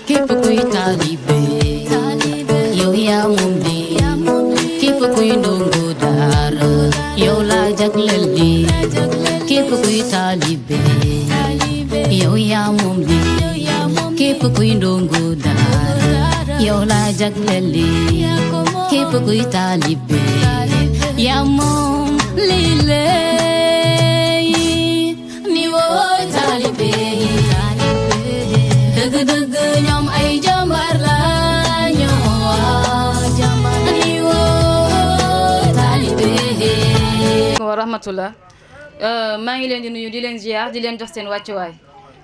Képp kuy taalibe yow yaa moom lii képp kuy ndongo daara yow laa jagleel lii képp kuy taalibe yow yaa moom lii képp kuy ndongo daara yow laa jagleel lii képp kuy taalibe yaa moom lii lay ni woo taalibe dëgg-dëgg ñoom ay jàmbaar la wa rahmatullah maa ngi leen di nuyu di leen ziar di leen jox seen wàccuwaay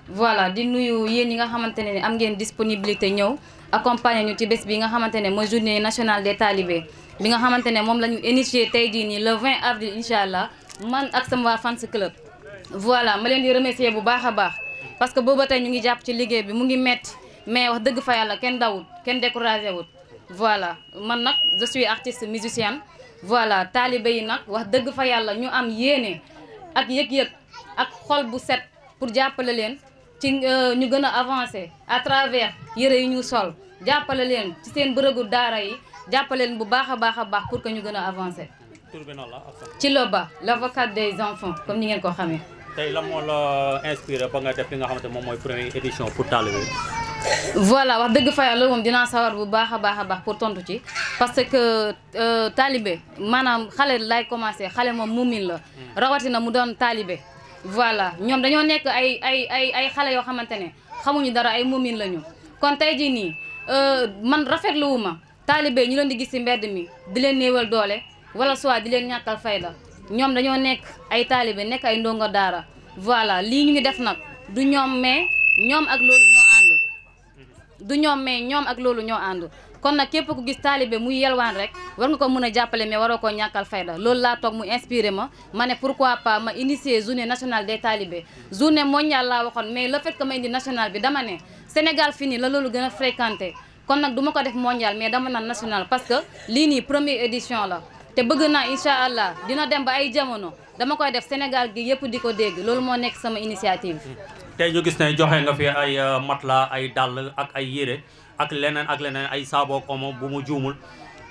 voilà di nuyu yéen ñi nga xamante ne am ngeen disponibilité ñëw accompagner ñu ci bés bi nga xamante ne mooy journée nationale des talibés bi nga xamante ne moom la ñu initié tey jii nii le 20 avril incha allah man ak sama waa fans club. voilà ma leen di remercier bu baax a baax parce que booba tey ñu ngi jàpp ci liggéey bi mu ngi metti mais wax dëgg fa yàlla kenn dawut kenn découragé wut voilà man nag je suis artiste musicienne. voilà taalibe yi nag wax dëgg fa yàlla ñu am yéene ak yëg-yëg ak xol bu set pour jàppale leen ci ñu gën a avancer à travers yëre yi ñu sol jàppale leen ci seen bërëgu daara yi jàppale leen bu baax a baax pour que ñu gën a avancer. tur bi nan la ci Loba l'avocate des enfants comme ni ngeen ko xamee. tey lan moo la inspiré ba nga def li nga xamante moom mooy première édition pour taalibe yi. voilà wax dëgg fa yàlla moom dinaa sawar bu baax a baax pour tontu ci parce que taalibe maanaam xale lay commencé xale moom muumin la rawatina mu doon taalibe voilà ñoom dañoo nekk ay xale yoo xamante ne xamuñu dara ay muumin lañu kon tey jii nii man rafetluwuma taalibe ñu leen di gis ci mbedd mi di leen néewal doole wala soit di leen ñàkkal fayda ñoom dañoo nekk ay taalibe nekk ay ndongo daara voilà lii ñu ngi def nag du ñoom mais ñoom ak loolu ñoo ànd du ñoom mais ñoom ak loolu ñoo ànd kon nag képp ku gis taalibe muy yelwaan rek war nga ko mën a jàppale mais waroo koo ñàkkal fayda loolu laa toog mu inspiré ma ne pourquoi pas ma initier journée nationale des talibés journée mondiale laa waxoon mais le fait que ma indi national bi dama ne Sénégal fii nii la loolu gën a fréquenté kon nag du ma ko def mondial mais dama naan national parce que lii nii première édition la te bëgg naa incha allah dina dem ba ay jamono dama koy def Sénégal gi yëpp di ko dégg loolu moo nekk sama initiative. tey ñu gis ne joxe nga fi ay matelas ay dàll ak ay yére ak leneen ay saaboo omo bu mu juumul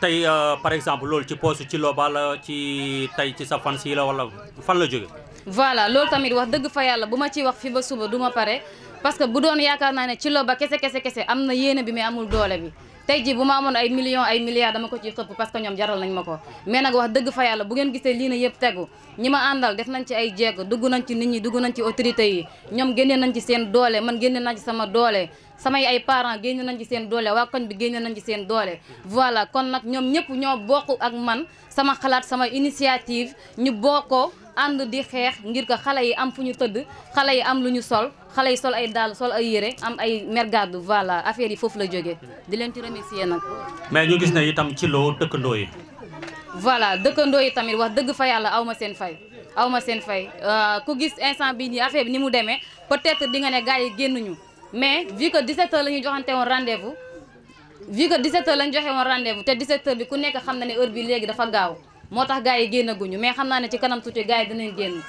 tey par exemple loolu ci poste ci Loba la ci tey ci sa fans yi la wala fan la jóge voilà loolu tamit wax dëgg fa yàlla bu ma ciy wax fi ba suba du ma pare parce que bu doon yaakaar naa ne ci Loba kese am na yéene bi mais amul doole bi tey jii bu ma amoon ay millions ay milliards dama ko ciy xëpp parce que ñoom jaral nañ ma ko mais nag wax dëgg fa yàlla bu ngeen gisee lii na yëpp tegu ñi ma àndal def nañ ci ay jéego dugg nañ ci nit ñi dugg nañ ci autorités yi ñoom génne nañ ci seen doole man génne nañ ci sama doole samay ay parents génne nañ ci seen doole waa koñ bi génne nañ ci seen doole voilà kon nag ñoom ñëpp ñoo bokk ak man sama xalaat sama initiative ñu bokkoo ànd di xeex ngir ko xale yi am fu ñu tëdd xale yi am lu ñu sol xale yi sol ay dàll sol ay yére am ay mergadu voilà affaire yi foofu la jógee di leen ci remercier nag. mais ñu gis ne itam ci loo dëkkandoo yi. voilà dëkkandoo yi tamit wax dëgg fa yàlla aw ma seen fay ku gis instant bi nii affaire bi ni mu demee peut-être di nga ne gars yi génnuñu mais vu que 17h la ñu joxante woon rendez-vous te 17h bi ku nekk xam na ne heure bi léegi dafa gaaw. moo tax gars yi génnaguñu mais xam naa ne ci kanam tuuti gars yi dinañ génn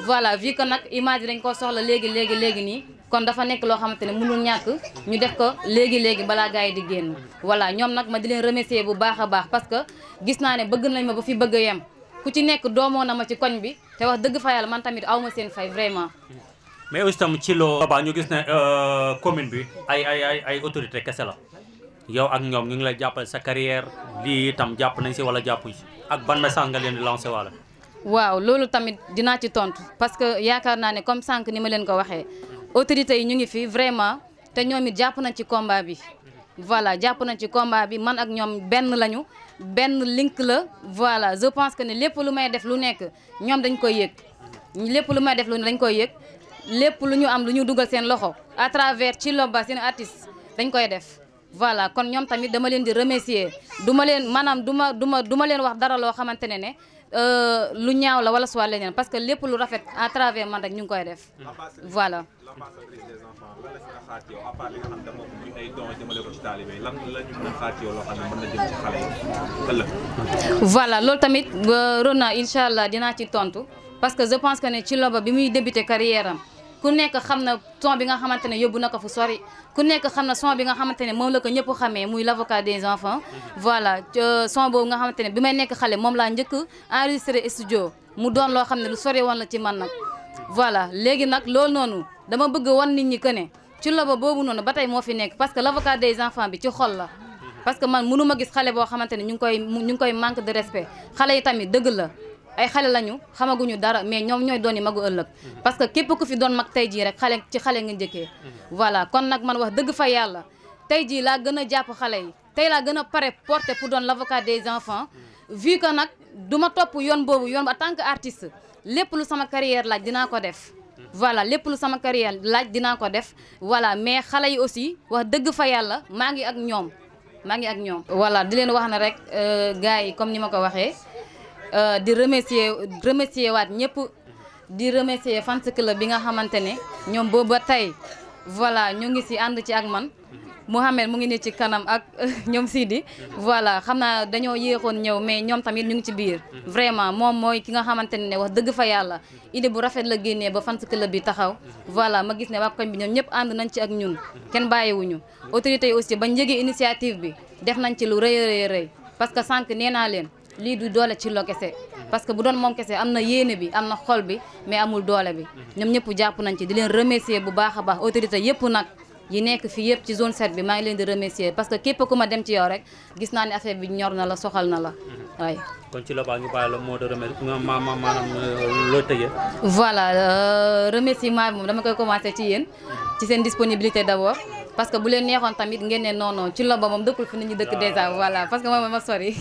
voilà vu que nag image yi dañ ko soxla léegi nii kon dafa nekk loo xamante ne mënul ñàkk ñu def ko léegi balaa gars yi di génn voilà ñoom nag ma di leen remercier bu baax a baax parce que gis naa ne bëgg nañ ma ba fi bëgg a yem ku ci nekk doomoo na ma ci koñ bi te wax dëgg fa yàlla man tamit aw ma seen fay vraiment. mais aussi tam ci Loba ñu gis ne commune bi ay autorité kese la yow ak ñoom ñu ngi lay jàppale sa carrière lii itam jàpp nañ si wala jàppuñ si ak ban message nga leen di lancé wala. waaw loolu tamit dinaa ci tontu parce que yaakaar naa ne comme sànq ni ma leen ko waxee autorités yi ñu ngi fi vraiment te ñoom it jàpp nañ ci combat bi. voilà jàpp nañ ci combat bi man ak ñoom benn lañu benn link la voilà je pense que ne lépp lu may def lu nekk ñoom dañ koy yëg lépp lu may def lu ne dañ koy yëg lépp lu ñu am lu ñu dugal seen loxo à travers ci Loba seen artiste dañ koy def. voilà kon ñoom tamit dama leen di remercier du ma leen maanaam du ma leen wax dara loo xamante ne lu ñaaw la wala soit leneen parce que lépp lu rafet à travers man rek ñu ngi koy def voilà. voilà loolu tamit Rona incha allah dinaa ci tontu parce que je pense que ne ci Loba bi muy débuté carrière am ku nekk xam na son bi nga xamante ne yóbbu na ko fu sori ku nekk xam na son bi nga xamante ne moom la ko ñëpp xamee muy l'avocat des enfants voilà son boobu nga xamante ne bi may nekk xale moom laa njëkk enregistré studio mu doon loo xam ne lu sori woon la ci man nag voilà léegi nag loolu noonu dama bëgg wan nit ñi que ne ci Loba boobu noonu ba tey moo fi nekk parce que l'avocat des enfants bi ci xol la parce que man mënu ma gis xale boo xamante ne ñu ngi koy manque de respect xale yi tamit dëgg la ay xale lañu xamaguñu dara mais ñoom ñooy doon yi magu ëllëg parce que képp ku fi doon mag tey jii rek xale ci xale nga njëkkee voilà kon nag man wax dëgg fa yàlla tey jii laa gën a jàpp xale yi tey laa gën a pare porter pour doon l'avocat des enfants vu que nag du ma topp yoon boobu yoon en tant que artiste lépp lu sama carrière laaj dinaa ko def voilà lépp lu sama carrière laaj dinaa ko def voilà mais xale yi aussi wax dëgg fa yàlla maa ngi ak ñoom voilà di leen wax na rek gars yi comme ni ma ko waxee di remercier waat ñëpp di remercier fans club bi nga xamante ne ñoom boobu ba tey voilà ñu ngi si ànd ci ak man Mouhamed mu ngi ne ci kanam ak ñoom Sidi voilà xam naa dañoo yéexoon ñëw mais ñoom tamit ñu ngi ci biir vraiment moom mooy ki nga xamante ne wax dëgg fa yàlla idée bu rafet la génnee ba fans club bi taxaw voilà ma gis ne waa koñ bi ñoom ñëpp ànd nañ ci ak ñun kenn bàyyiwuñu autorités yi aussi bañ njëgee initiative bi def nañ ci lu rëy rëy parce que sànq nee naa leen lii du doole ci lo kese parce que bu doon moom kese am na yéene bi am na xol bi mais amul doole bi ñoom ñëpp jàpp nañ ci di leen remercier bu baax a baax autorité yëpp nag yi nekk fii yëpp ci zone 7 bi maa ngi leen di remercier parce que képp ku ma dem ci yow rek gis naa ne affaire bi ñor na la soxal na la waay. kon ci Loba ñu bàyyi la mot de remerciement maanaam loo tëjee. voilà remerciement bi moom dama koy commencer ci yéen ci seen disponibilité d'abord parce que bu leen neexoon tamit ngeen ne non ci Loba moom dëkkul fi nit ñi dëkk déjà voilà parce que moom ma sori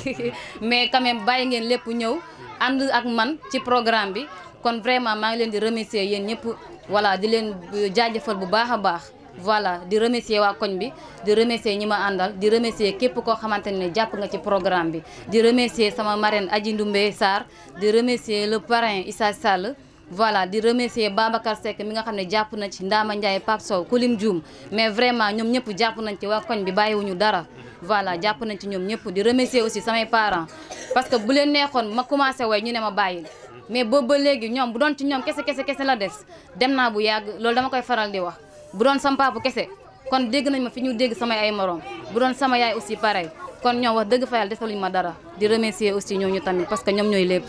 mais quand même bàyyi ngeen lépp ñëw ànd ak man ci programme bi kon vraiment maa ngi leen di remercier yéen ñëpp voilà di leen jaajëfal bu baax a baax voilà di remercier waa koñ bi di remercier ñi ma àndal di remercier képp koo xamante ne jàpp nga ci programme bi di remercier sama marraine Adji Ndoumbe Sarr di remercier le parrain Issa Sall voilà di remercier Babacar Seck mi nga xam ne jàpp na ci Ndama Ndiaye Pape Sow Kulim Dioum mais vraiment ñoom ñëpp jàpp nañ ci waa koñ bi bàyyiwuñu dara voilà jàpp nañ ci ñoom ñëpp di remercier aussi samay parents parce que bu leen neexoon ma commencé way ñu ne ma bàyyil mais boobu ba léegi ñoom bu doon ci ñoom kese la des dem naa bu yàgg loolu dama koy faral di wax bu doon sama papa kese kon dégg nañ ma fi ñu dégg samay ay morom bu doon sama yaay aussi pareil kon ñoom wax dëgg fa yàlla defaluñ ma dara di remercier aussi ñooñu tamit parce que ñoom ñooy lépp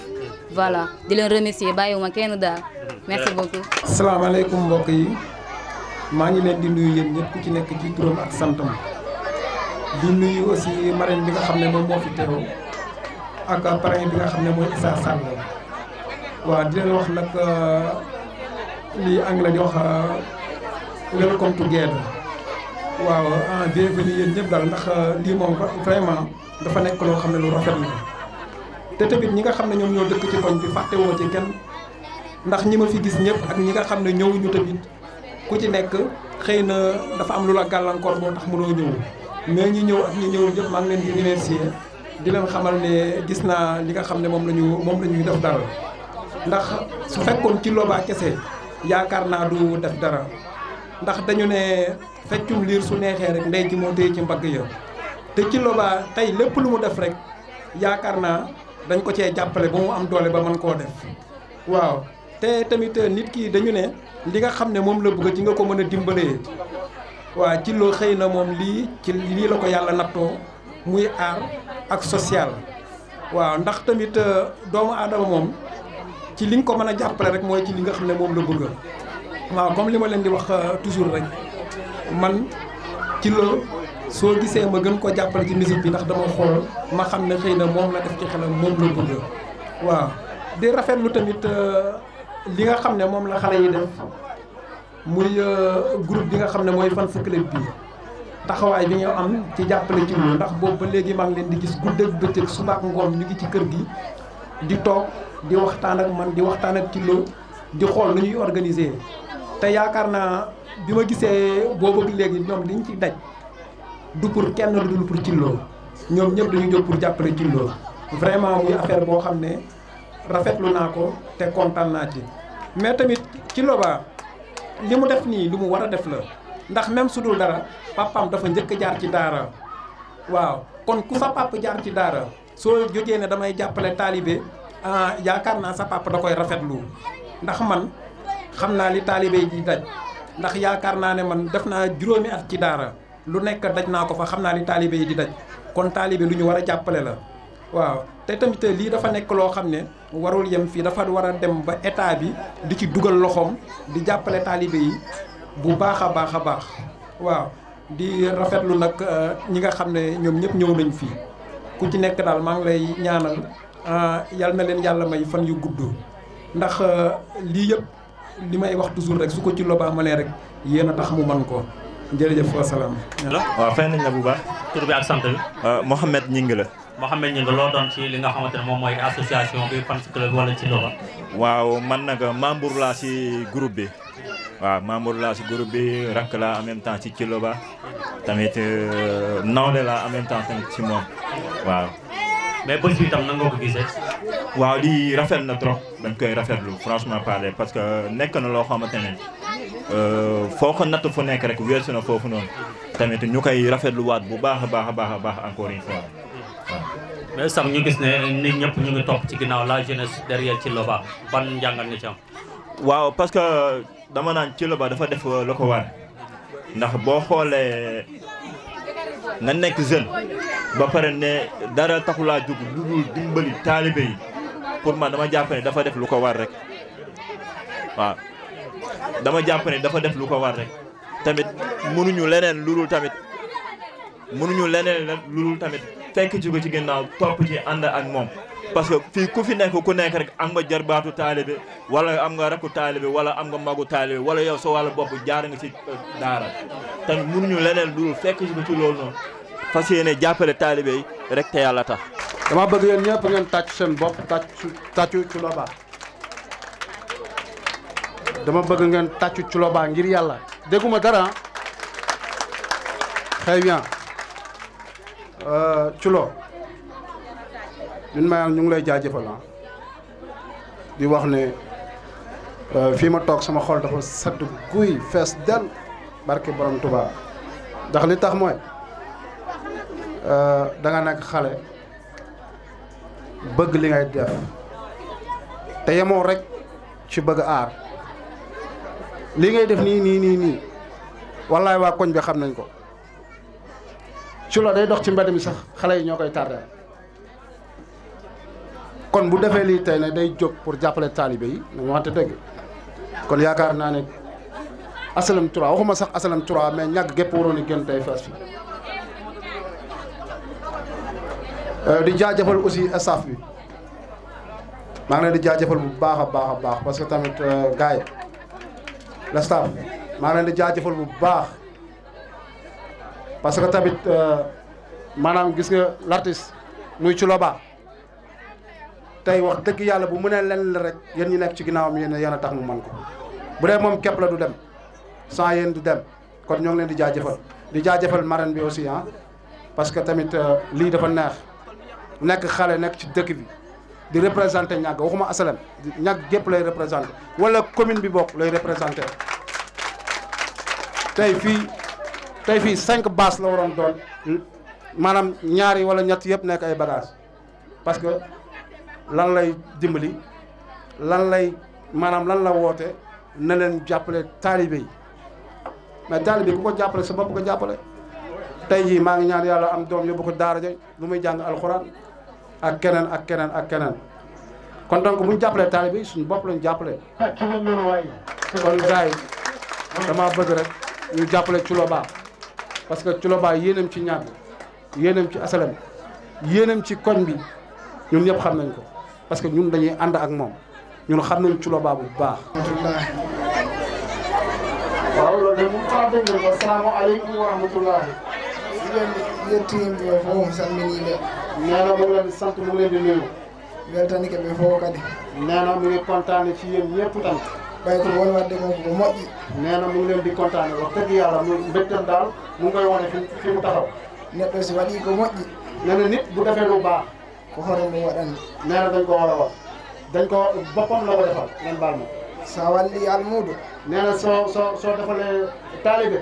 voilà di leen remercier bàyyiwuma kenn daal merci beaucoup. asalaamaaleykum mbokk yi maa ngi leen di nuyu yéen ñëpp ku ci nekk ci turam ak santam di nuyu aussi marraine bi nga xam ne moom moo fi teew ak parrain bi nga xam ne mooy Issa Sall waaw di leen wax nag li anglais di wax welcome together waaw bienvenue yéen ñëpp daal ndax lii moom vraiment dafa nekk loo xam ne lu rafet la te tamit ñi nga xam ne ñoom ñoo dëkk ci koñ bi fàttewoo ci kenn ndax ñi ma fi gis ñëpp ak ñi nga xam ne ñëwuñu tamit ku ci nekk xëy na dafa am lu la gàllankoor boo tax mënoo ñëw mais ñi ñëw ak ñi ñëwul ñëpp maa ngi leen di remercier di leen xamal ne gis naa li nga xam ne moom la ñuy def dara ndax su fekkoon ci Loba kese yaakaar naa du def dara ndax dañu ne feccum liir su neexee rek ndey ji moo téye ci mbagg ya te ci Loba tey lépp lu mu def rek yaakaar naa dañ ko cee jàppale ba mu am doole ba mën koo def waaw te tamit nit ki dañu ne li nga xam ne moom la bëgg ci nga ko mën a dimbalee waaw ci loo xëy na moom lii la ko yàlla nattoo muy aar ak social waaw ndax tamit doomu aadama moom ci li nga ko mën a jàppale rek mooy ci li nga xam ne moom la bëgg waaw comme li ma leen di wax toujours rek man ci loo soo gisee ma gën ko jàppale ci musique bi ndax dama xool ma xam ne xëy na moom la def ci xelam moom la bëgg waaw di rafetlu tamit li nga xam ne moom la xale yi def muy groupe bi nga xam ne mooy fans club bi taxawaay bi ñu am ci jàppale ci lu ndax boobu ba léegi maa ngi leen di gis guddeeg bëccëg suba ak ngoon ñu ngi ci kër gi di toog di waxtaan ak man di waxtaan ak Thilo di xool nu ñuy organiser te yaakaar naa bi ma gisee boobu ak léegi ñoom liñ ci daj du pour kenn du dul pour Thilo ñoom ñëpp dañu jóg pour jàppale Thilo vraiment muy affaire boo xam ne rafetlu naa ko te kontaan naa ci. mais tamit ci Loba li mu def nii lu mu war a def la ndax même su dul dara papaam dafa njëkk jaar ci daara waaw kon ku sa papa jaar ci daara soo jógee ne damay jàppale taalibe yaakaar naa sa papa da koy rafetlu ndax man xam naa li taalibe yi di daj ndax yaakaar naa ne man def naa juróomi at ci daara lu nekk daj naa ko fa xam naa li taalibe yi di daj kon taalibe lu ñu war a jàppale la waaw te tamit lii dafa nekk loo xam ne warul yem fii dafa war a dem ba état bi di ci dugal loxoom di jàppale taalibe yi bu baax a baax a baax waaw di rafetlu nag ñi nga xam ne ñoom ñëpp ñëw nañ fii ku ci nekk daal maa ngi lay ñaanal yal na leen yàlla may fan yu gudd ndax lii yëpp li may wax toujours rek su ko ci Loba ma ne rek yéen a tax mu man ko jërëjëf wa salaam. waaw fay nañ la bu baax. tur bi ak sant bi. Mouhamed Gningue la. Mouhamed Gningue loo doon ci li nga xamante ne moom mooy association bi fans club wala ci Loba. waaw man nag membre laa si groupe bi. waaw membre laa si groupe bi rakk laa en même temps ci Loba tamit nawle laa en même temps tamit ci moom waaw. mais bés bi tam nan nga ko gisee. waaw lii rafet na trop dañ koy rafetlu franchement parler parce que nekk na loo xamante ne foo ko natt fu nekk rek weesu na foofu noonu tamit ñu koy rafetluwaat bu baax a baax a baax a baax encore une fois waaw. mais sax ñu gis ne nit ñëpp ñu ngi topp ci ginnaaw la jeunesse derrière ci Loba ban njàngat nga ci am. waaw parce que dama naan ci Loba dafa def lu ko war ndax boo xoolee nga nekk jeune ba pare ne dara taxulaa jug lu dul dimbali taalibe yi pour man dama jàpp ne dafa def lu ko war rek waaw dama jàpp ne dafa def lu ko war rek tamit mënuñu leneen lu dul tamit fekk ci ko ci ginnaaw topp ci ànd ak moom parce que fii ku fi nekk rek am nga jarbaatu taalibe wala am nga rakku taalibe wala am nga magu taalibe wala yow sa wàllu bopp jaar nga ci daara tamit mënuñu leneen lu dul fekk ci ko ci loolu noonu fas yéene jàppale taalibe yi rek te yàlla tax. dama bëgg yéen ñëpp ngeen tàcc seen bopp tàccu ci Loba dama bëgg ngeen tàccu ci Loba ngir yàlla dégguma dara très bien Culo ñun ma ñu ngi lay jaajëfal di wax ne fii ma toog sama xol dafa sedd guy fees del barke borom Touba ndax li tax mooy da nga nekk xale bëgg li ngay def te yemoo rek ci bëgg aar li ngay def nii wallaay waa koñ bi xam nañ ko Culo day dox ci mbedd mi sax xale yi ñoo koy tardé kon bu defee lii tey ne day jóg pour jàppale taalibe yi na waxante dëgg kon yaakaar naa ne asalam 3 waxuma sax asalam 3 mais ñàkk gépp waroon a gën tey fees fi di jaajëfal aussi staff bi maa ngi leen di jaajëfal bu baax a baax parce que tamit gars yi le staff maa ngi leen di jaajëfal bu baax parce que tamit maanaam gis nga l'artiste muy ci Loba tey wax dëgg yàlla bu mënee len la rek yéen ñi nekk ci ginnaawam yéen a tax mu man ko bu dee moom képp la du dem sans yéen du dem kon ñoo ngi leen di jaajëfal marraine bi aussi parce que tamit lii dafa neex nekk xale nekk ci dëkk bi di représenté ñàgg waxuma asalem ñàgg gépp lay représenté wala commune bi bokk lay représenté tey fii 5 bases la waroon doon maanaam ñaari wala ñett yëpp nekk ay bagages parce que lan lay dimbali lan la woote na leen jàppale taalibe yi mais taalibe ku ko jàppale sa bopp ko jàppale tey jii maa ngi ñaan yàlla am doom yóbbu ko daara ja lu muy jàng alxuraan ak keneen kon donc bu ñu jàppalee taalibe yi suñu bopp lañu jàppale kon gars yi dama bëgg rek ñu jàppale ci Loba parce que ci Loba yéenam ci ñàgg yéenam ci asalem yéenam ci koñ bi ñun ñëpp xam nañ ko parce que ñun dañuy ànd ak moom ñun xam nañ ci Loba bu baax. waaw loolu de moom xanaa dégg nga ko asalaamaaleykum wa rahmatulah. yettiimɓe fof salminiɓe neena mu ngi leen di sant mu ngi leen di nuyu weltanike ɓe fof kadi neena mu ngi kontaane ci yéen ñëpp tam ɓay ko won wadde ko ko moƴƴi neena mu ngi leen di kontaane wax dëgg yàlla mu mbégteem daal mu ngi koy wane fi mu taxaw neɗɗo si waɗi ko moƴƴi neena nit bu defee lu baax ko hoore mum waɗanni neena dañ ko war a wax dañ ko boppam la ko defal ngeen baal ma sa walli almuudo nee na soo defalee taalibe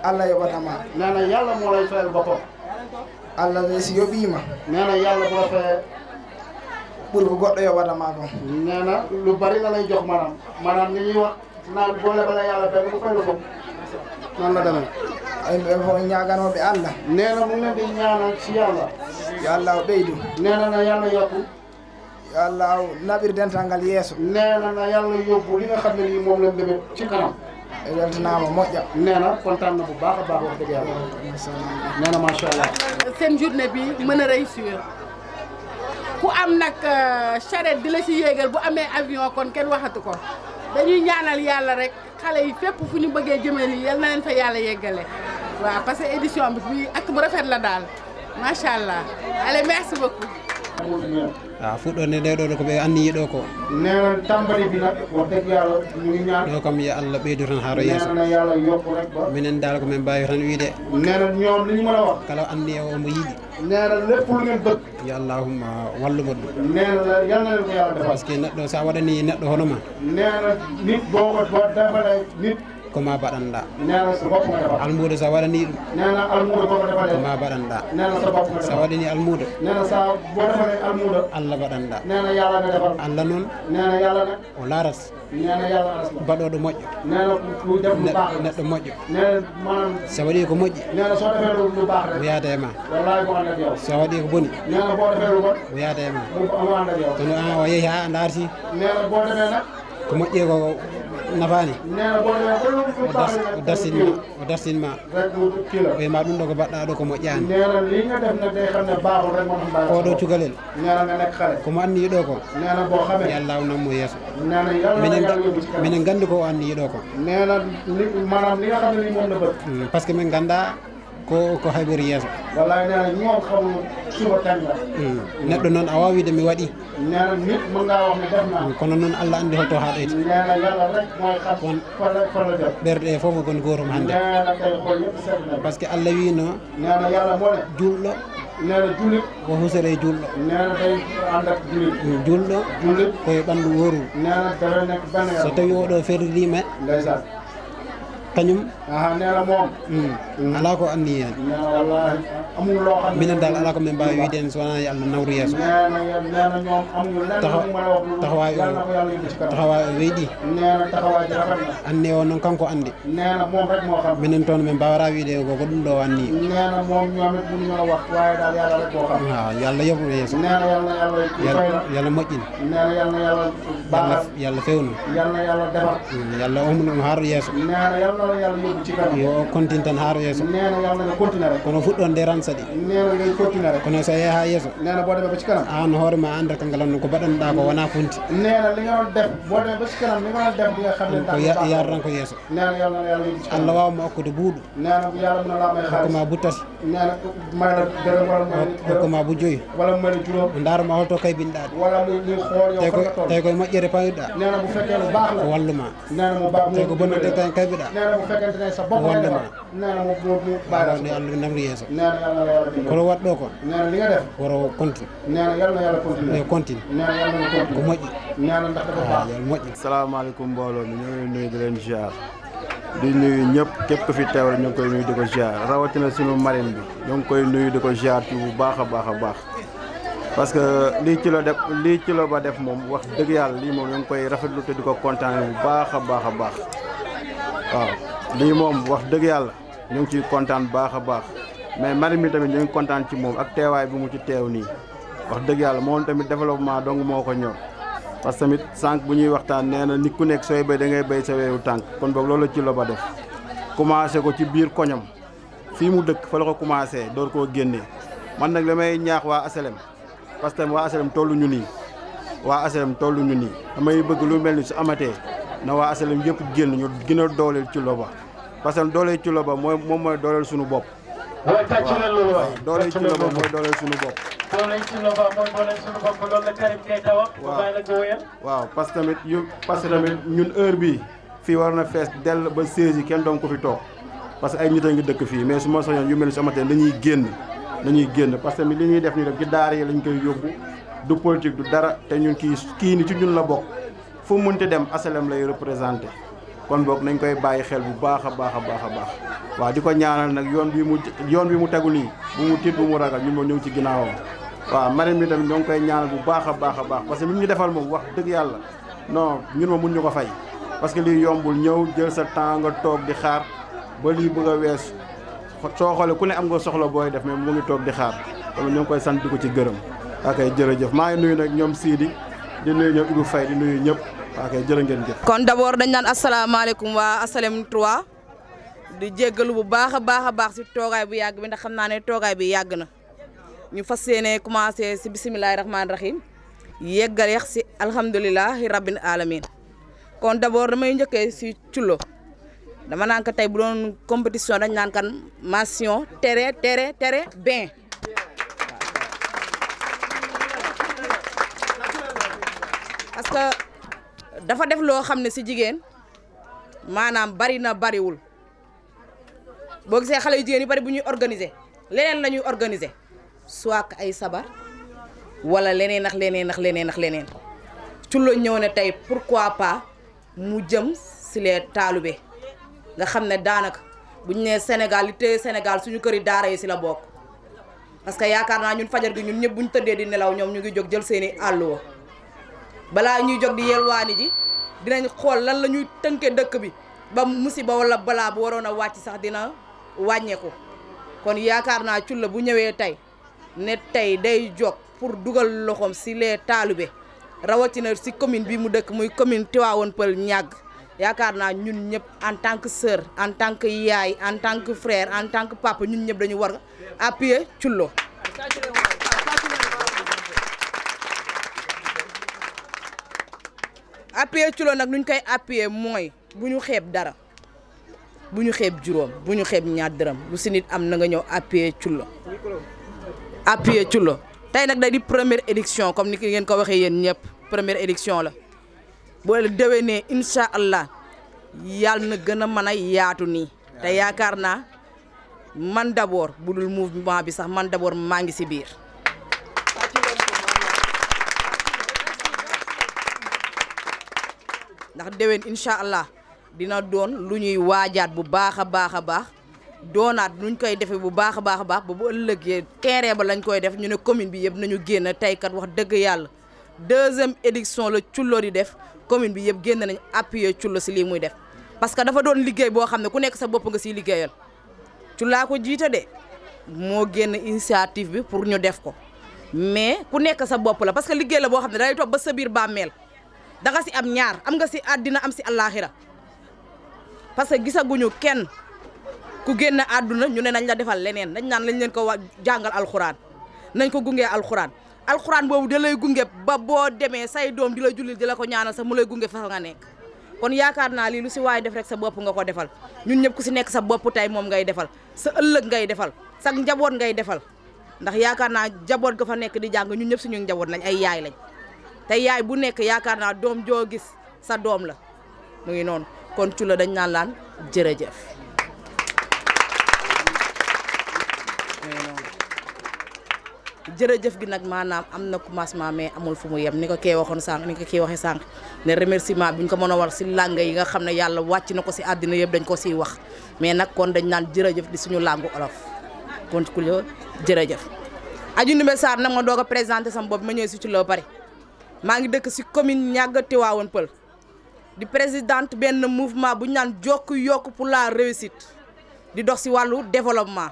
allah yoɓatama nee na yàlla moo lay fayal boppam allah ɓe si yoɓima nee na yàlla bu la fayee ɓuri ko goɗɗo yoɓatama kon nee na lu bari la lay jox maanaam ni ñuy wax naan boole bala yàlla fay ko fay la ko noonu la demee ɓe fof ñaganoɓe allah nee na mu ngi leen di ñaanal ci yàlla yo allah o ɓeydu nee na yàlla yokku yo allah o naɓir dental ngal yeeso nee na yàlla yóbbu li nga xam ne nii moom lañ demee ci kanam e weltanama moƴƴa nee na kontaan na bu baax a baax wax dëgg yàlla nee na macha allah seen journée bi mën a réussir ku am nag charrette di la ci yéegal bu amee avion kon kenn waxatu ko dañuy ñaanal yàlla rek xale yi fépp fu ñu bëggee jëmee nii yal na leen fa yàlla yeggale waaw parce que édition bi ak bu rafet la daal macha allah allez merci beaucoup. waaw fuɗɗorde nde ɗo ko ɓe anniyi ɗo ko nee na tàmbali bi nag wax dëgg yàlla ñu ngi ñaan ɗo kam yo Allah ɓeydu tan haaro yeeso nee na yàlla yokku rek ba minen dal ko min mbawi tan wiide nee na ñoom li ñu mën a wax kala anni o omo yiiɗi nee na lépp lu ngeen bëgg yo allahumma walluma ɗum nee na yal na leen ko yàlla defal par ce que neɗɗo sa waɗani neɗɗo hono ma nee na nit boo ko defalee nit koma baɗanɗa nee na sa bopp nga defal almuudo sa waɗani ɗum nee na almuudo boo ko defalee koma baɗanɗa nee na sa bopp nga sa defal waɗani almuudo nee na sa boo defalee almuudo Allah baɗanɗa nee na yàlla nga defal Allah noon nee na yàlla nag o laarat nee na yàlla aras la baɗoɗo moƴƴo nee na ku def lu baax la neɗɗo moƴƴo nee na maanaam sa waɗi ko moƴƴi nee na soo defee lu baax o rek yaada e ma wallahi ko ànd ak yow sa waɗi ko boni nee na boo defee lu bon o yaada e ma mu ànd ak yow kono an o yeehi ha darti nee na boo demee nag ko moƴƴi ko nafani nee na boo demee ba lu baax o darsinma rek mu kii la o wima ɗum ɗo ko baɗɗa ɗo ko moƴƴani nee na lii nga def nag day xam ne baaxul rek moo tax baaxul oɗo cukalel nee na nga nekk xale komo anniyi ɗo ko nee na boo xamee yo Allah nammo yeeso nee na yàlla na yàlla yóbbu ci kanam minen gandi ko o anniyi ɗo ko nee na li maanaam li nga xam ne nii moom la bëgg par ce que min ganda ko haɓiri yeeso wallahi nee na ñoom xamul suba kañ la neɗɗo noon a wawide mi waɗi nee na nit mën ngaa wax ne def naa kono noon Allah andi holto haɗoyta nee na yàlla rek mooy xam fan la jot ɓerɗe e fof gon gotum hannde nee na tey xool yëpp seet na par ce que Allah wino nee na yàlla moo ne julɗo nee na jullit ko husere e julɗo nee na day ànd ak jullit julɗo jullit koye ɓanndu woru nee na dafay nekk benn so yoon tawi oɗo ferrima ndeysaan kañum aha nee na moom ala ko anni hen nee na wallahi amul loo xam ne minen dal ala ko min mbawi wiide en so wona yo Allah nawru yeeso nee na ñoom amuñu lenn lu mën a wax lu taxawaay yàlla na ko yàlla yóbbu ci kanam taxawaay o weyɗi nee na taxawaay ji rafet na anni o noon kanko andi nee na moom rek moo xam minen toon min mbawata wiide ko ɗum ɗo anni nee na moom ñoom it mënuñu a wax waaye daal yàlla rek moo xam waaw yo Allah yoɓno yeeso nee na yàlla fay la yo Allah moƴƴin nee na yàlla baaxal yo Allah fewnu yàlla defar yo Allah omno ɗum haaro yeeso nee na yàlla yóbbu ci kanam yo continue tan haaro yeeso nee na yàlla nga continuer rek kono fuɗɗon nde ran saɗi nee na ngay continuer rek kono so yeeha yeeso nee na boo demee ba ci kanam an hoore ma anda kangalam ko baɗanɗa ko wona funti nee na li nga doon def boo demee ba ci kanam li nga doon def di nga xam ne ko yarran ko yeeso nee na yàlla yóbbu ci kanam Allah wawma okkude buuɗu nee na yàlla mën na laa may xaalis hokkuma bu tati nee na may la dërëm wala may hokkuma bu joyi wala may la juróom daruma holto kaybinɗaɗe wala muy xool yow fa nga toll tawi koye moƴƴere payuɗa nee na bu fekkee lu baax la ko walluma nee na mu baax tawi ko bonnode tan kaybiɗa nee na bu fekkente ne sa bopp ngay defar nee na mu bàyyi la Allah namri yeeso nee na yàlla na yàlla dimbali kono waɗɗo ko nee na li nga def woro continue nee na yàlla na yàlla continuer yo continue nee na yàlla na ko continuer moƴƴi nee na ndax dafa baax yo moƴƴi salaamaaleykum mbooloo mi ñoo ngi nuyu di leen ziar di nuyu ñëpp képp ku fi teew rek ñu ngi koy nuyu di ko ziar rawatina sunu marine bi ñu ngi koy nuyu di ko ziar ci bu baax a baax a baax parce que lii ci la ba def moom wax dëgg yàlla lii moom ñu ngi koy rafetlu te di ko kontaane bu baax a baax a baax waaw lii moom wax dëgg yàlla ñu ngi ciy kontaan bu baax a baax mais marine bi tamit ñu ngi kontaan ci moom ak teewaay bi mu ci teew nii wax dëgg yàlla moom tamit développement dong moo ko ñor parce que tamit sànq bu ñuy waxtaan nee na nit ku nekk sooy béy da ngay béy sa weewu tànk kon boog loolu la ci la ba def commencé ko ci biir koñam fii mu dëkk fa la ko commencé door koo génnee man nag damay ñaax waa HLM parce que waa HLM tollu ñu nii waa HLM tollu ñu nii damay bëgg lu mel ni su amatee na waa HLM yëpp génn ñu gën a dooleel ci lo ba parce que dooleel ci lo ba moom mooy dooleel suñu bopp waaw dooleel ci lo ba mooy dooleel suñu bopp waaw parce que tamit ñun heure bii fii war na fees dell ba 16 yi kenn doon ko fi toog parce que ay nit a ngi dëkk fii mais su ma soñoon yu mel ni su amatee dañuy génn parce que li ñuy def nii rek ci daara yi lañ koy yóbbu du politique du dara te ñun kii ni ci ñun la bokk fu mu munti dem asalem lay représenté kon boog nañ koy bàyyi xel bu baax a baax a baax a baax waaw di ko ñaanal nag yoon bi mu tegu nii bu mu tiit bu mu ragal ñun moom ñu ngi ci ginnaawam waaw marraine bi tamit ñoo ngi koy ñaanal bu baax a baax a baax parce que li ñu defal moom wax dëgg yàlla non ñun moom mun ñu ko fay parce que lii yombul ñëw jël sa temps nga toog di xaar ba lii bëgg a weesu soo xoolee ku ne am nga soxla booy def mais mu ngi toog di xaar tamit ñoo ngi koy sant di ko ci gërëm ok jërëjëf maa ngi nuyu nag ñoom Sidi di nuyu ñoom Ibou Faye di nuyu ñëpp ok jërë ngeen jëf. kon d'abord dañ naan asalaamaaleykum waa Asalem 3 di jéggalu bu baax a baax si toogaay bu yàgg bi ndax xam naa ne toogaay bi yàgg na ñu fas yéene commencé si bisimilahi rahmaani rahim yeggaleex si alhamdulilahi rabbil alamin kon d'abord damay njëkkee si Thioullo dama naan ko tey bu doon compétition dañ naan kan mention tere bien parce que dafa def loo xam ne si jigéen maanaam bari na bariwul boo gisee xale yu jigéen yu bari bu ñuy organiser leneen la ñuy organiser soit ay sabar wala leneen ak leneen Thioullo ñëw ne tey pourquoi pas mu jëm si les taalibe nga xam ne daanaka bu ñu nee Sénégal li téye Sénégal suñu këri daara yi si la bokk parce que yaakaar naa ñun fajar gi ñun ñëpp bu ñu tëddee di nelaw ñoom ñu ngi jóg jël seeni àlluwa balaa ñuy jóg di yelwaani ji dinañ xool lan la ñuy tënkee dëkk bi ba musiba wala balaa bu waroon a wàcc sax dina wàññeeku kon yaakaar naa Thioullo bu ñëwee tey ne tey day jóg pour dugal loxoom si les taalibe rawatina si commune bi mu dëkk muy commune Tivaouane Peulh Niague yaakaar naa ñun ñëpp en tant que sœur en tant que yaay en tant que frère en tant que papa ñun ñëpp dañu war a appuyer Thioullo appuyer Thioullo nag nuñ koy appuyer mooy bu ñu xeeb dara bu ñu xeeb juróom bu ñu xeeb ñaar dërëm lu si nit am na nga ñëw appuyer Thioullo tey nag day di première édition comme ni ngeen ko waxee yéen ñëpp première édition la boo déwénee incha allah yàlla na gën a mën a yaatu nii te yaakaar naa man d'abord bu dul mouvement bi sax man d'abord maa ngi si biir ndax déwén incha allah dina doon lu ñuy waajaat bu baax a baax doonaat nuñ koy defee bu baax a baax ba bu ëllëgee terrain ba lañ koy def ñu ne commune bi yëpp nañu génn tey kat wax dëgg yàlla deuxième édition la Thioullo di def commune bi yëpp génn nañ appuyer Thioullo si lii muy def parce que dafa doon liggéey boo xam ne ku nekk sa bopp nga siy liggéeyal Thioullo ko jiite de moo génn initiative bi pour ñu def ko mais ku nekk sa bopp la parce que liggéey la boo xam ne day toog ba sa biir bàmmeel da nga si am ñaar am nga si àddina am si àllaaxira parce que gisaguñu kenn ku génn àdduna ñu ne nañ la defal leneen dañ naan lañ leen ko jàngal alxuraan nañ ko gungee alxuraan boobu da lay gunge ba boo demee say doom di la jullil di la ko ñaanal sax mu lay gunge fa nga nekk kon yaakaar naa lii lu si waay def rek sa bopp nga ko defal ñun ñëpp ku si nekk sa bopp tey moom ngay defal sa ëllëg ngay defal sa njaboot ngay defal ndax yaakaar naa njaboot ga fa nekk di jàng ñun ñëpp suñu njaboot lañ ay yaay lañ te yaay bu nekk yaakaar naa doom joo gis sa doom la mu ngi noonu kon Thioullo dañ naan laan jërëjëf jërëjëf gi nag maanaam am na commencement mais amul fu mu yem ni ko kii waxoon sànq ni ko kii waxee sànq ne remerciement bi ñu ko mën a war si langue yi nga xam ne yàlla wàcc na ko si àddina yëpp dañ ko siy wax mais nag kon dañ naan jërëjëf di suñu langue olof kon Thioullo jërëjëf Adji Ndoumbé Sarr nag ma doog a présenté sama bopp ma ñëw si Thioullo pare maa ngi dëkk si commune Niague Tivaouane Peulh di présidente benn mouvement bu ñu naan jokk yokk pour la réussite di dox si wàllu développement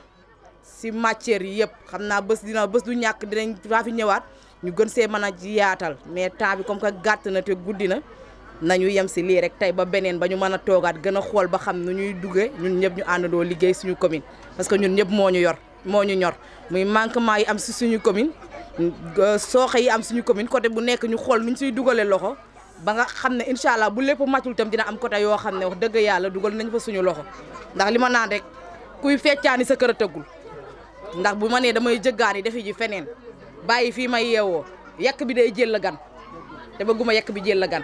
si matière yi yëpp xam naa bés du ñàkk dinañ faa fi ñëwaat ñu gën see mën a yaatal mais temps bi comme que gàtt na te guddi na nañu yem si lii rek tey ba beneen ba ñu mën a toogaat gën a xool ba xam nu ñuy duggee ñun ñëpp ñu àndandoo liggéey suñu commune parce que ñun ñëpp moo ñu ñor muy manquement yi am si suñu commune sooxe yi am suñu commune côté bu nekk ñu xool nuñ siy dugalee loxo ba nga xam ne incha allah bu lépp matul tam dina am côté yoo xam ne wax dëgg yàlla dugal nañ fa suñu loxo ndax li ma naan rek kuy feccaani sa kër a tëggul ndax bu ma nee damay jëggaani defi ji feneen bàyyi fii may yeewoo yekk bi day jël la gan te bëgguma yekk bi jël la gan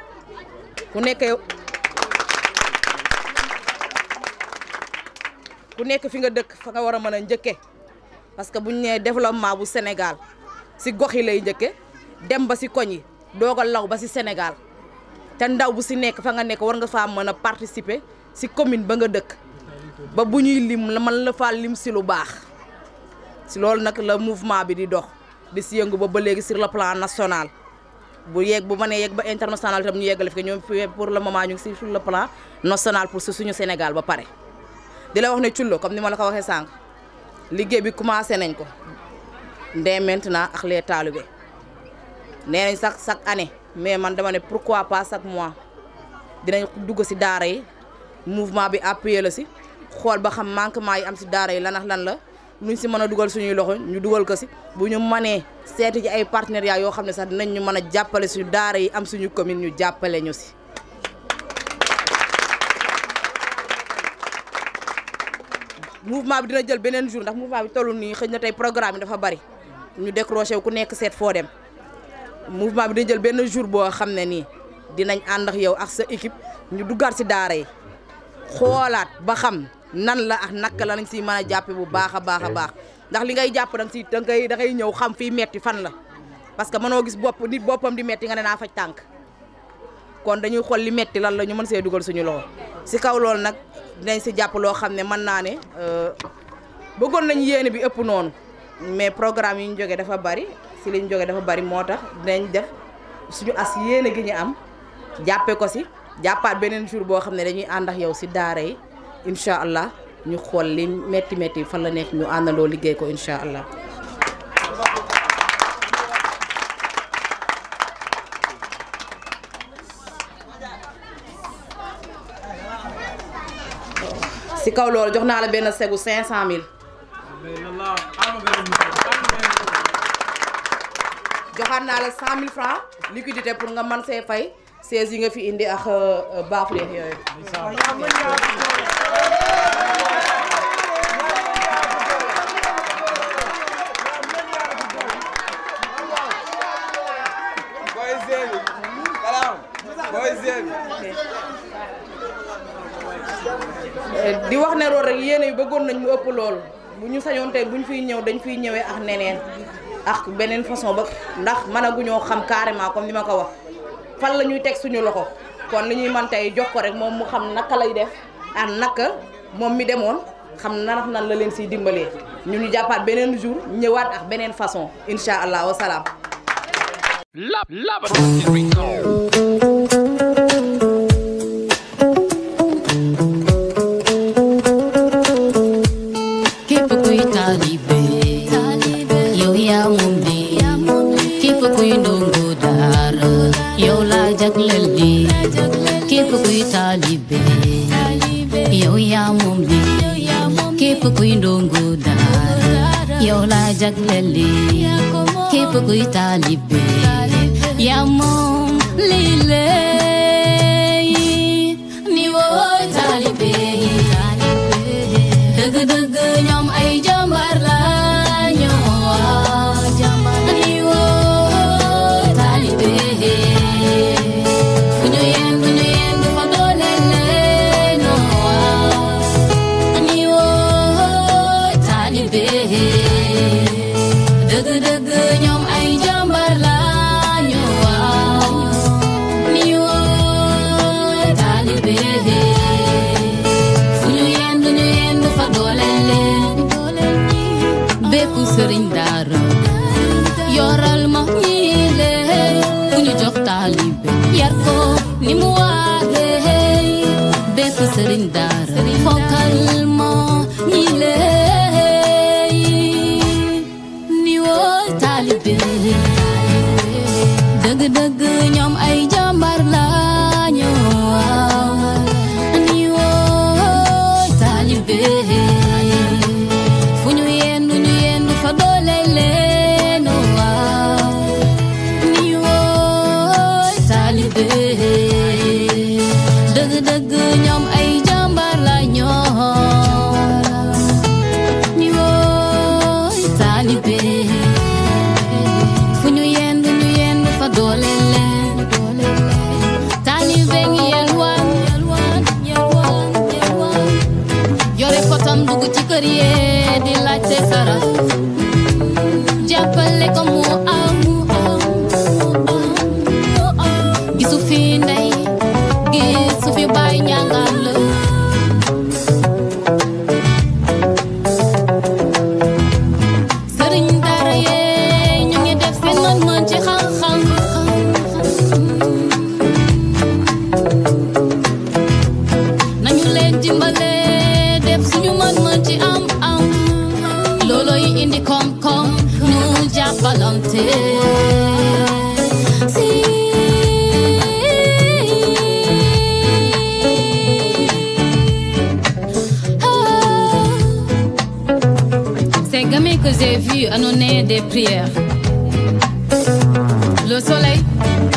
ku nekk fi nga dëkk fa nga war a mën a njëkke parce que buñ nee développement bu Sénégal si gox yi lay njëkke dem ba si koñ yi doog a law ba si Sénégal te ndaw bu si nekk fa nga nekk war nga faa mën a participer si commune ba nga dëkk ba bu ñuy lim la man la faa lim si lu baax si loolu nag la mouvement bi di dox di si yëngu ba léegi sur le plan national bu mënee yegg ba international tam ñu yeggale fi ñoom pour le moment ñu ngi si sur le plan national pour suñu Sénégal ba pare di la wax ne Thioullo comme ni ma la ko waxee sànq liggéey bi commencé nañ ko dès maintenant ak les talibés nee nañ chaque année mais man dama ne pourquoi pas chaque mois dinañ dugg si daara yi mouvement bi appuyé la si xool ba xam manquement yi am si daara yi lan ak lan la luñ si mën a dugal suñuy loxo ñu dugal ko si bu ñu mënee seeti ci ay partenariats yoo xam ne sax dinañ ñu mën a jàppale suñu daara yi am suñu commune ñu jàppale ñu si. mouvement bi dina jël beneen jour ndax mouvement bi tollu nii xëy na tey programme yi dafa bari ñu décroché wu ku nekk seet foo dem mouvement bi dina jël benn jour boo xam ne nii dinañ ànd ak yow ak sa équipe ñu duggaat si daara yi xoolaat ba xam nan la ak naka la nañ siy mën a jàppe bu baax a baax a baax ndax li ngay jàpp da ngay ñëw xam fii metti fan la parce que mënoo gis nit boppam di metti nga ne naa faj tànk kon dañuy xool li metti lan la ñu mën see dugal suñu loxo si kaw loolu nag dinañ si jàpp loo xam ne mën naa ne bëggoon nañ yéene bi ëpp noonu mais programme yi ñu jógee dafa bari si li ñu jógee dafa bari moo tax dinañ def suñu as yéene gi ñu am jàppe ko si jàppaat beneen jour boo xam ne dañuy ànd ak yow si daara yi incha allah ñu xool li métti métti fan la nekk ñu àndandoo liggéey ko incha allah. si kaw loolu jox naa la benn segu 500000. joxaat naa la 100000 francs liquidité pour nga mën see fay 16 yi nga fi indi ak baafu yeex yooyu. di wax ne loolu rek yéene yu bëggoon nañ mu ëpp loolu bu ñu sañoon tey bu ñu fiy ñëw dañ fiy ñëwee ak neneen ak beneen façon ba ndax mënaguñoo xam carrément comme ni ma ko wax fan la ñuy teg suñu loxo kon li ñuy mën tey jox ko rek moom mu xam naka lay def ak naka moom mi demoon xam nan la leen siy dimbalee ñu ñu jàppaat beneen jour ñëwaat ak beneen façon incha allah wa salaam. Képp kuy taalibe yow yaa moom li képp kuy ndongo daara yow laa jagleel li képp kuy taalibe yow yaa moom li képp kuy ndongo daara yow laa jagleel li képp kuy taalibe yaa moom li lay ni woo taalibe dëgg-dëgg ñoom ay jàmbaar la ni woo taalibe fu ñu yendu fa doole leen ni woo taalibe dëgg-dëgg ñoom ay jàmbaar la ni woo taalibe fu ñu yendu fa doole leen bépp sëriñ daara yoral ma ñi leen fu ñu jox taalibe yar ko ni mu waaree bépp sëriñ daara fonkal ma ñi leen ni woo taalibe dëgg-dëgg ñoom ay jàmbaar la ñu ni woo taalibe fu ñu yendu fa doole leen ni woo taalibe dëgg-dëgg ñoom ay jàmbaar la ni woo taalibe fu ñu yendu fa doole leen taalibe ngi yelwaan yore potam dugg ci kër yee di laajte sarax jàppale ko mu am indi kom nu jàppalante Ces gamins que j'ai vus annoncer des prières. Le soleil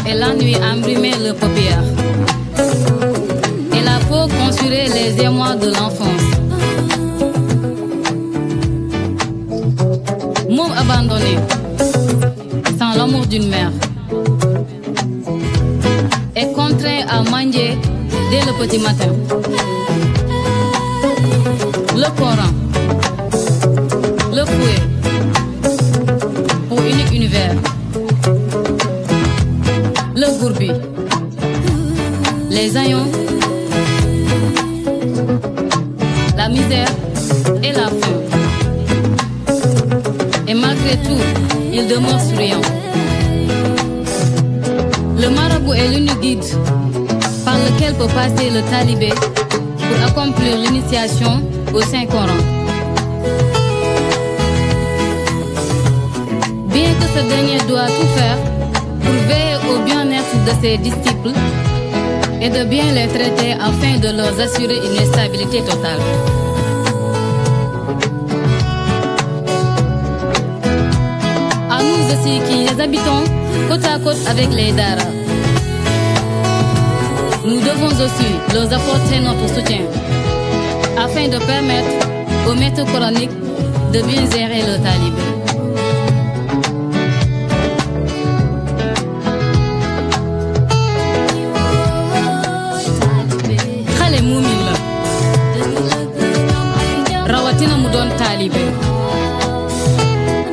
et la nuit embrimaient leurs paupières. Et la peau conjurait les émois de l'enfance. Môme abandonné, sans l'amour d'une mère. Et contraint à manger dès le petit matin. Le Coran. Le fouet pour unique univers. Le gourbi. Les aïons. La misère et la faim. Et malgré tout, il demeure souriant. Le marabout est l'unique guide par lequel peut passer le talibé pour accomplir l'initiation au Saint-Coran. Bien que ce dernier doit tout faire pour veiller au bien-être de ses disciples et de bien les traiter afin de leur assurer une stabilité totale. À nous aussi qui les habitons côte à côte avec les Dara, nous devons aussi leur apporter notre soutien afin de permettre aux maîtres coraniques de bien gérer le talibé. Muumin la rawatina mu doon taalibe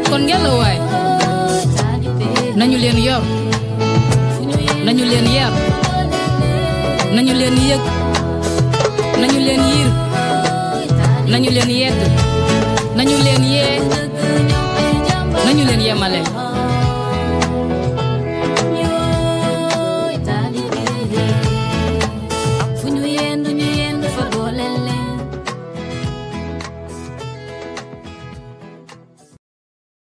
kon ngelaw waay nañu leen yor nañu leen yar nañu leen yëg nañu leen yiir nañu leen yedd nañu leen yee nañu leen yemale